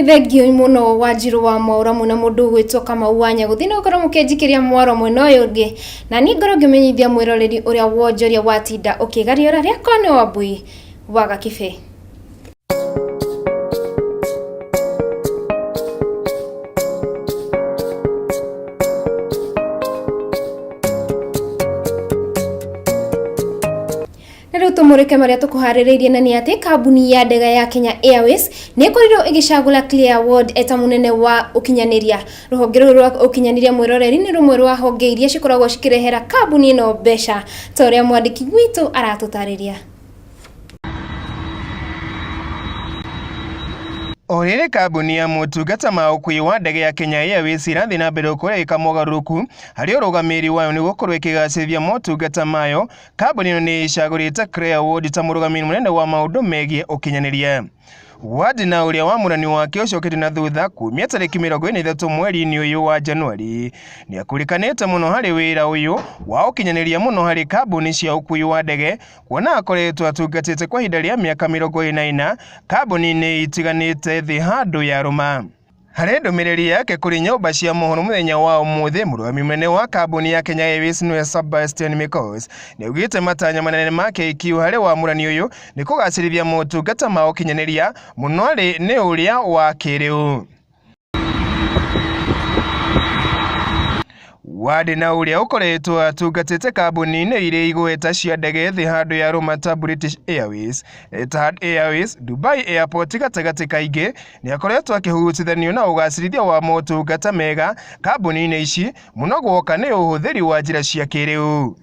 Thengiũ mũno Wanjirũ wa Mwaũra mwĩna mũndũ ũgwĩtwo Kamau wa Nyagũthi nĩ gũkorwo mũkĩnjikĩria mwaro mwena ũyũ ũngĩ, na niĩ ngorwo ngĩmenyithia mwĩroreri ũrĩa wonjoria watinda ũkĩgariũra rĩakwa nĩ Wambui wa Gakibĩ. Na rĩu tũmũrĩke marĩa tũkũharĩrĩirie na nĩ atĩ kambuni ya ndege ya Kenya Airways nĩ ĩkorirwo ĩgĩcagũra Claire Ward eta mũnene wa ũkinyanĩria. Rũhonge rũrũ rwa ũkinyanĩria mwĩroreri nĩ rũmwe rwa honge iria cikoragwo cikĩrehera kambuni ĩno mbeca ta ũrĩa mwandĩki witũ aratũtarĩria. O rĩrĩ kambuni ya motungata ma ũkui wa ndege ya Kenya Airways ĩrathiĩ na mbere gũkorwo ĩgĩka mogarũrũku harĩ ũrũgamĩrĩri wayo nĩguo gũkorwo ĩkĩgacĩrithia motungata mayo. Kambuni ĩno nĩ ĩcagũrĩte Claire Ward ta mũrũgamĩrĩri mũnene wa maũndũ megiĩ ũkinyanĩria. Ward na ũrĩa wamũrani wake ũcokete na thutha kumia tarĩki 23 mweri-inĩ ũyũ wa Januari nĩ akũrĩkanĩte mũno harĩ wĩra ũyũ wa ũkinyanĩria mũno harĩ kambuni cia ũkui wa ndege, kuona akoretwo atungatĩte kwa ihinda rĩa mĩaka 24 kambuni-inĩ itiganĩte thĩ handũ ya rũma. Harĩ ndũmĩrĩri yake kũrĩ nyũmba cia mohoro mũthenya wa ũmũthĩ, mũrũgami mũnene wa kambuni ya Kenya Airways nĩwe Sebastian Micos nĩaugĩte matanya manene ma KQ harĩ wamũrani ũyũ nĩ kũgacĩrithia motungata ma ũkinyanĩria mũno arĩ nĩ ũrĩa wa kĩrĩu. Ward na ũrĩa ũkoretwo atungatĩte kambuni-inĩ irĩ igweta cia ndege thĩ handũ ya rũma ta British Airways, Etihad Airways, Dubai Airport gatagatĩ kaingĩ nĩ akoretwo akĩhutithanio na ũgacĩrithia wa motungata mega kambuni-inĩ ici mũno guoka nĩ ũhũthĩri wa njĩra cia kĩrĩu.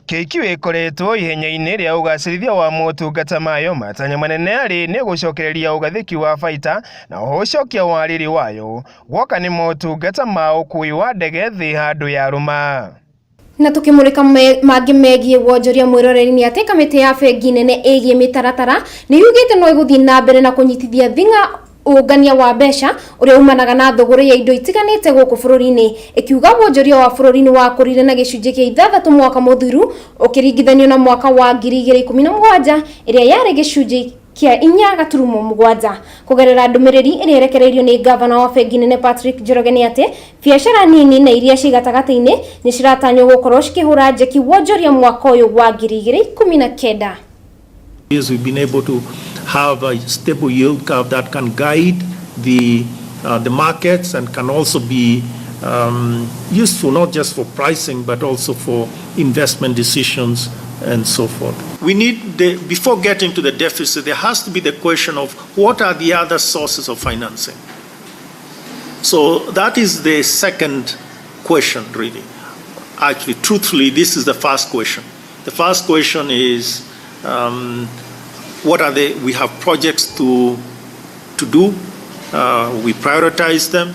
KQ ĩkoretwo ihenya-inĩ rĩa ũgacĩrithia wa motungata mayo, matanya manene arĩ nĩ gũcokereria ũgathĩki wa baita na oho ũcokia wa riri wayo guoka nĩ motungata ma ũkui wa ndege thĩ handũ ya rũma. Na tukimurika mangĩ megiĩ wonjoria mwĩroreri nĩ atĩ kamĩtĩ ya bengi nene ĩgiĩ mĩtaratara nĩ yugĩte no ĩgũthiĩ na mbere na kũnyitithia thing'a ũngania wa mbeca ũrĩa umanaga na thũgũrĩ ya indo itiganĩte gũkũ bũrũri-inĩ, ĩkiuga wonjoria wa bũrũri nĩ wakũrire na gĩcunjĩ kĩa 6 mwaka mũthiru ũkĩringithanio na mwaka wa 2017 ĩrĩa yarĩ gĩcunjĩ kĩa 4.7. Kũgerera ndũmĩrĩri ĩrĩa ĩrekereirio nĩ ngavana wa bengi nene Patrick Njoroge nĩ atĩ biacara nini na iria ci gatagatĩ-inĩ nĩ ciratanywo gũkorwo cikĩhũra njeki wonjoria mwaka ũyũ wa 2019. We've been able to have a stable yield curve that can guide the markets and can also be useful not just for pricing but also for investment decisions and so forth. We need, before getting to the deficit, there has to be the question of what are the other sources of financing. So that is the second question, really. Actually, truthfully, this is the first question. The first question is, what are they? We have projects to do. We prioritize them,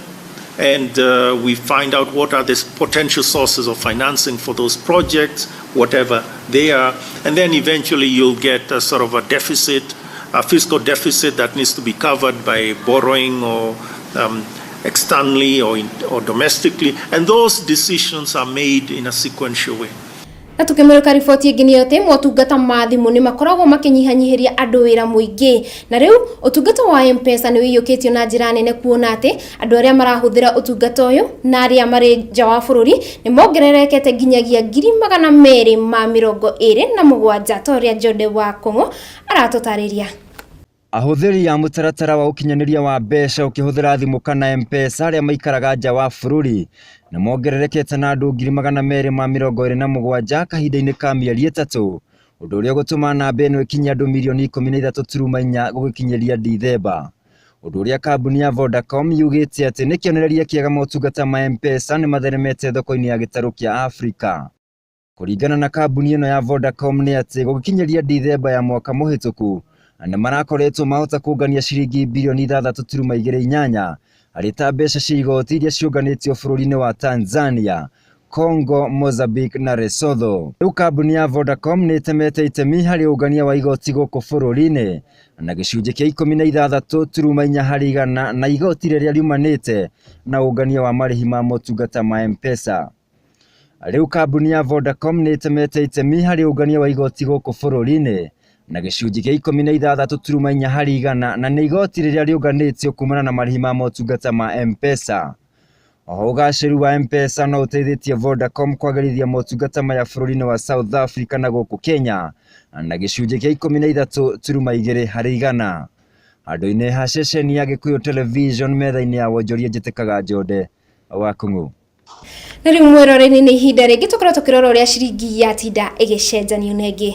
and we find out what are the potential sources of financing for those projects, whatever they are, and then eventually you'll get a sort of a deficit, a fiscal deficit that needs to be covered by borrowing or externally or domestically, and those decisions are made in a sequential way. Na tukimurika riboti ĩngĩ nĩ atĩ motungata ma thimũ nĩ makoragwo makĩnyihanyihĩria andũ wĩra mũingĩ, na rĩu ũtungata wa M-Pesa nĩ ũiyũkĩtio na njĩra nene kuona atĩ andũ arĩa marahũthĩra ũtungata ũyũ na arĩa marĩ nja wa bũrũri nĩ mongererekete nginyagia 227,000 ta ũrĩa Jode wa Kong'o aratũtarĩria. Ahũthĩri a mũtaratara wa ũkinyanĩria wa mbeca ũkĩhũthĩra thimũ kana M-Pesa arĩa maikaraga nja wa bũrũri nĩ mongererekete na andũ 227,000 kahinda-inĩ ka mĩeri 3, ũndũ ũrĩa ũgũtũma namba ĩno ĩkinye andũ mirioni 13.4 gũgĩkinyĩria Dithemba. Ũndũ ũrĩa kambuni ya Vodacom yugĩte atĩ nĩ kĩonereria kĩega motungata ma M-Pesa nĩ matheremete thoko-inĩ ya gĩtarũ kĩa Afrika. Kũringana na kambuni ĩno ya Vodacom nĩ atĩ gũgĩkinyĩria Dithemba ya mwaka mũhĩtũku nĩ marakoretwo mahota kũngania ciringi birioni 6.28 harĩ ta mbeca cia igoti iria ciũnganĩtio bũrũri-inĩ wa Tanzania, Congo, Mozambique na Lesotho. Rĩu kambuni ya Vodacom nĩ ĩtemete itemi harĩ ũngania wa igoti gũkũ bũrũri-inĩ na gĩcunjĩ kĩa 16.4 harĩ igana na igoti rĩrĩa riumanĩte na ũngania wa marĩhi ma motungata ma M-Pesa. Rĩu kambuni ya Vodacom nĩ ĩtemete itemi harĩ ũngania wa igoti gũkũ bũrũri-inĩ Na gĩcunjĩ kĩa 16.4 harĩ igana, na nĩ igoti rĩrĩa rĩũnganĩtio kumana na marĩhi ma motungata ma M-Pesa. Oho ũgacĩru wa M-Pesa no ũteithĩtie Vodacom kwagĩrithia motungata maya bũrũri-inĩ wa South Africa na gũkũ Kenya na gĩcunjĩ kĩa 13.2 harĩ igana. Handũ-inĩ ha ceceni ya Gĩkũyũ Television, metha-inĩ ya wonjoria, njĩtĩkaga Njonde wa Kũng'ũ. Na rĩu mwĩroreri, nĩ ihinda rĩngĩ tũkorwo tũkĩrora ũrĩa ciringi yatinda ĩgĩcenjanio na ĩngĩ.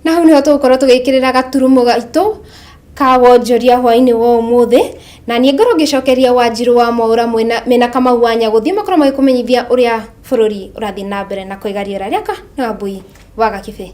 Na hau niho tũgũkorwo tũgĩkĩrĩra gaturumo gaitũ ka wonjoria hwainĩ wa ũmũthĩ, na niĩ ngorwo ngĩcokeria Wanjiru wa Mwaũra mwena mena Kamau wa Nyagũthiĩ makorwo magĩkũmenyithia ũrĩa bũrũri ũrathiĩ na mbere na kwĩgariũra. Rĩakwa nĩ Wambui wa Gakibĩ.